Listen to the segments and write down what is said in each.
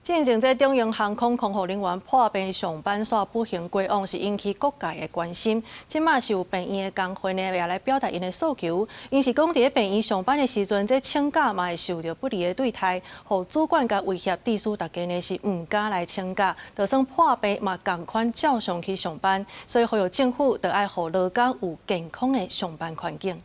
進前這長榮航空空服人員破病上班煞不幸過往，是引起各界的關心。這馬是有病院的工會呢，也來表達𪜶的訴求。𪜶是講佇咧病院上班的時陣，這請假嘛會受著不利的對待，予主管共威脅，致使大家呢是毋敢來請假，就算破病嘛仝款照常去上班。所以呼籲政府著愛予勞工有健康的上班環境。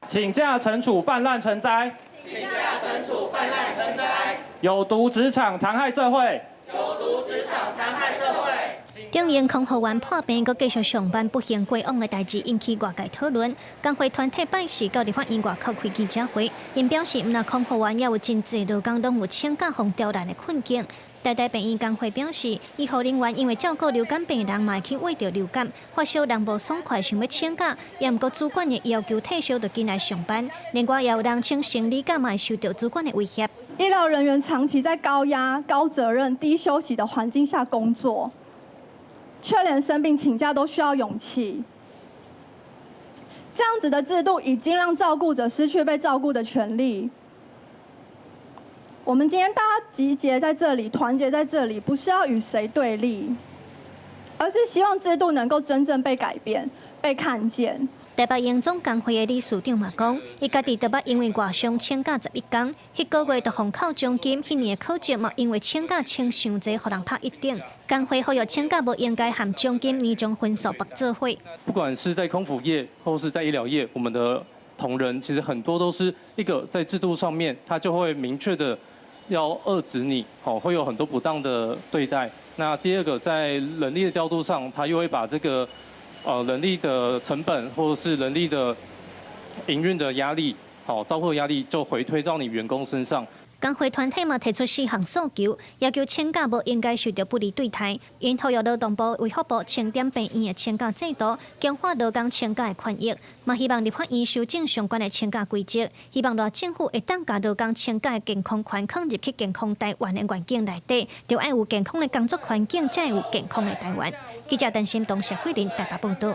請假懲處泛濫成災。請假懲處泛濫成災。有毒職場殘害社會。有毒職場殘害社會。長榮空服員破病，閣繼續上班不幸過往的代誌引起外界討論。工會團體拜四到立法院外口開記者會，𪜶表示，毋但空服員，也有真濟勞工攏有請假予刁難的困境。台大病院工會表示，醫護人員因為照顧流感病人，嘛會去秽著流感，發燒人無爽快，想欲請假，也毋過主管的要求退燒就緊來上班。另外，也有人請生理假，嘛會受著主管的威脅。醫療人員長期在高壓、高責任、低休息的環境下工作，卻連生病請假都需要勇氣。這樣子的制度已經讓照顧者失去被照顧的權利。我們今天大家集結在這裡，團結在這裡，不是要與誰對立，而是希望制度能夠真正被改變、被看見。台北榮總工會的理事長嘛講，伊家己就捌因為外傷請假11工，彼個月就予扣獎金，彼年的考績嘛因為請假請傷濟，予人拍一等。工會呼籲請假無應該和獎金、年終分數綁做伙。不管是在空服業或是在醫療業，我們的同仁其實很多都是一個在制度上面，他就會明確的要遏止你，好，會有很多不當的對待。那第二個，在人力的調度上，他又會把這個人力的成本或者是人力的營運的壓力，好，照顧的壓力就回推到你員工身上。工會團體嘛提出四項訴求，要求請假無應該受著不利對待。𪜶呼籲勞動部、衛福部清點病院的請假制度，強化勞工請假的權益。嘛希望立法院修正相關的請假規則，希望賴政府會當共勞工請假的健康權放入去健康台灣的願景內底，著愛有健康的工作環境，才會有健康的台灣。記者陳新東、謝慧玲台北報導。